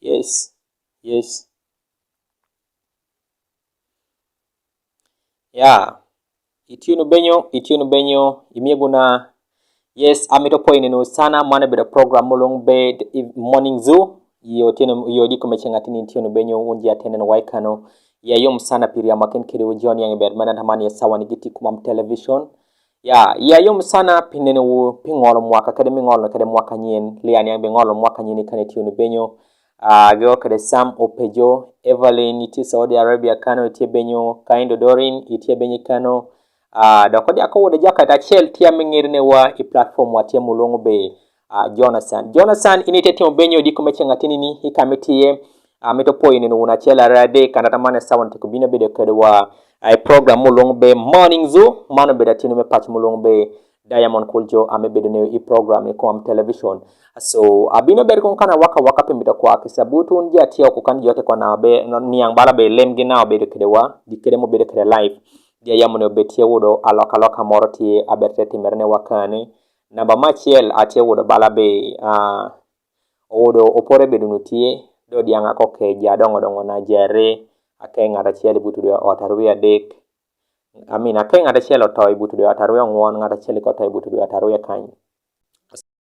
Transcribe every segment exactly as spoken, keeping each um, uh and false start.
Yes. Yes. Ya. Itiyenu benyo, itiyenu benyo, imie guna. Yes, amito poinenu sana, mane beda program mulung be Morning Zoo. Yo tene, yo di kome chenga tini itiyenu benyo, wun ji atenen wai kano. Ya yom sana piri amaken kede wu John yang ber mana tamani ya sawan giti kumam television. Ya, ya yom sana pinene wu pingol mwaka kede mingol kede mwaka nyen. Lian yang bingol mwaka nyen kane itiyenu benyo. Ah, gyo kede Sam Opejo, Evelyn, iti Saudi Arabia kano, iti benyo, Kaindo Dorin, iti benyo kano. Ah, doko di ako wode jaka ta chel tia mingir ne wa i platform wa tia mulung be, ah, Jonathan. Jonathan, ini tia timo benyo di kome chenga tini ni, i kamiti ye, ah, mito poinenu wuna chel arade, kanda tamane sawan tiku bino bede kede wa, ah, i program mulung be Morning Zoo, mano beda tinu me pach mulung be, Diamond Kuljo ame bedo ne i program ni kumam television. So, abino ber kon kana waka waka pe mita kwa kisa butu un ji atiyo ko kan jote ko na be, no, niang bala be lem gina bedo kede wa, di kede mo bedo kede live. Dia yamu ne be tiye wudo, aloka aloka moro tiye, aberte timere ne wakane. Namba machiel atiye wudo bala be, ah, wudo opore bedo nu tiye, do diang ako ke ja dongo dongo na jere, ake ngata chiel butu do otarwi adek. I mean, ake ngata chiel otoi butu do atarwe ng'uon, ngata chiel ko toi butu do atarwe kany.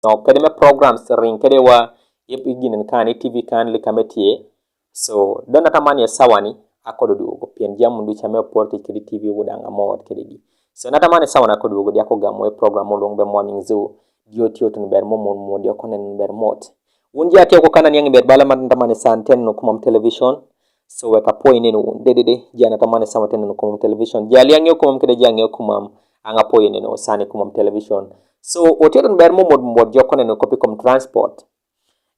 No, kede me programs ring kede wa, yep iginen kan, i T V kan, lika metie. So, do nata mani e sawani, akodo duogo. Pien jam mundu chame opor ti kede T V wuda nga mot kede gi. So, nata mani e sawani akodo duogo, di ako gamo e program mulung be Morning Zoo. Di oti otun ber mo mon mon, di okonen ber mot. Wun ji atiyo ko kana niang ber bala man nata mani e san ten no kumam television. So weka poinenu dede de, ji ana tamane sama tenenu kumam television. Ji aliang yo kumam kede ji ang'eyo kumam, anga poinenu sani kumam television. So, otie tun ber mo mod mod jo konenu kopi kum transport.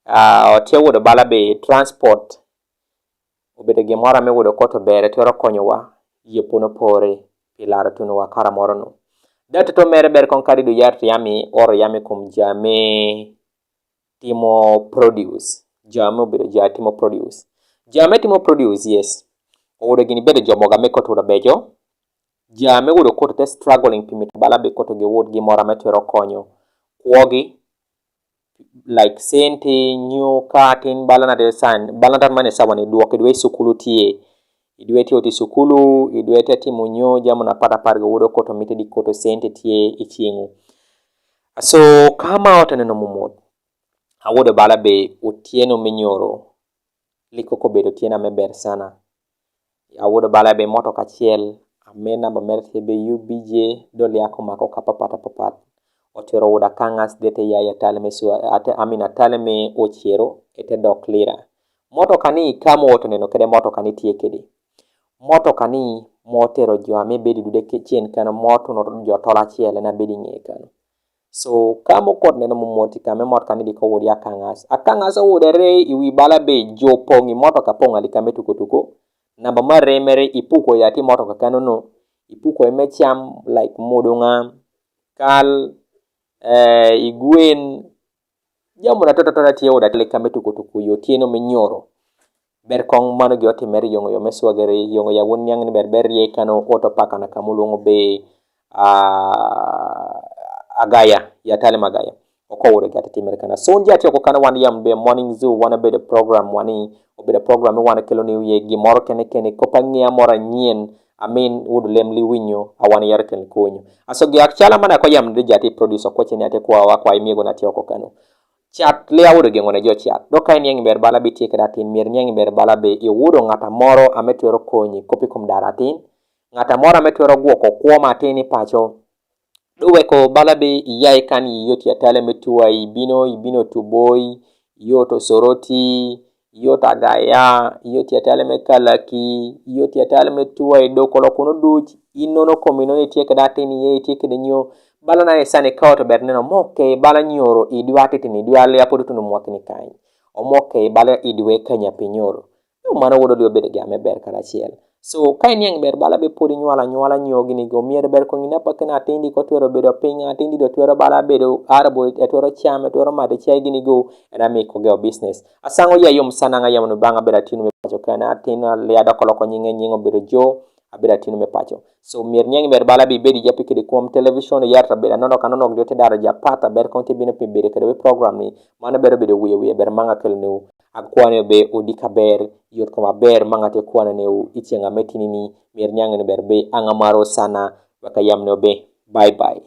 Ah, otie wudo bala be transport. Obede gi mora me wudo koto bere tero konyo wa, ye puno pore, pilar tunu wa kara moro nu. Dati to mere ber kon kari du yar yami, or yami kum jame, timo produce. Jame obedo ja timo produce. Jame timo produce, yes. Owudo gini bedo jo moga me kotura bejo. Jame wudo koto te struggling pimit bala be koto gi wud gi mora me twero konyo. Kwogi, like senti, nyu, katin, bala na de san, bala na tan mane sawa ni duok idwe sukulu tie. Idwe tie oti sukulu, idwe te timo nyu, jamu na pata par gi wudo koto mite di koto senti tie ichingu. So, kama oto neno mumut. Awudo bala be otieno me nyoro. Liko ko bedo otieno me ber sana. Awudo bala be motoka chiel. Amena ba mer te be U B J doli ako mako ka papat papat. Otero wuda kangas dete ya ya tale me sua, ate amina tale me ochiero, ete dok lira. Motoka ni kamo oto neno kede motoka ni tie kede. Motoka ni motero jo ame bedi dude ke chien kano moto no jo tola chiel na bedi ng'e kano. So, kamo kot neno mumoti kame motoka ni di ko wudi akangas. Akangas owude re iwi bala be jo pongi motoka ponga di kame tuko tuko. Namba mare mere ipuko ya ti motoka kano no. Ipuko eme cham, like, mudunga, kal, eh, igwen, jamu na tota tota tie wuda kale kame tuko tuko yo tieno me nyoro. Ber kong mano gi otimere yongo yo me swagere yongo ya wun nyang ni ber ber ye kano oto paka na kamulungo be, ah, agaya, ya tale magaya. Oko wure gata timere kana. So un ji atiyo ko kana wan yam be Morning Zoo, wan bedo program wani, obedo program wan kelo ni ye gi moro kene kene, kopa ngia mora nyen, amin wudu lem li winyo, awan yar ken kunyo. Aso gi akchala mana ko yam de jati producer ko chini ate kwa wa kwa imigo na tiyo ko kano. Chat le awudo gi ngone jo chat. Do kai niang ber bala bi tie keda tin, mir niang ber bala be iwudo ngata moro ame twero konyi, kopi kum dara tin. Ngata moro ame twero gwoko kuoma tin i pacho. Do weko bala be iyai kan iyot ya tale me tuwa ibino, ibino tuboi, iyot o Soroti, iyot agaya, iyot ya tale me Kalaki, iyot ya tale me tuwa ido kolo kuno duch, inono komi inono itie keda tin iye itie keda nyo, bala na isani kawo to ber neno moke, bala nyoro idwa titin idwa le apodu tunu mwakini kany. Omoke, bala idwe kanya pinyoro. Yo mano wudo liyo bedo gi ame ber karachiel. So, ka iniang ber bala be podi nywala nywala nyo gini go, mier ber ko ngina pa kena atindi ko twero bedo piny, atindi do twero bala bedo arabo, e twero cham, e twero made chai gini go, ena mi ko geo business. Asango ya yom sana nga yam no banga beda tinu me pacho kana, atina le ada kolo ko nyinge nyingo bedo jo, abeda tinu me pacho. So, mir niang ber bala bi bedi japi kede kuom television, yar ta beda nono ka nono gde te dara japata ber konti bino pi bede kede we program ni, mano bero bedo wiye wiye ber manga kel nu. Aga kuaneo be odi kaber, yot ko' maber, mangate kuaneo ne u i tieng ameti nini, mir nyang ne ber be, anga maro sana, waka yam neo be, bye bye.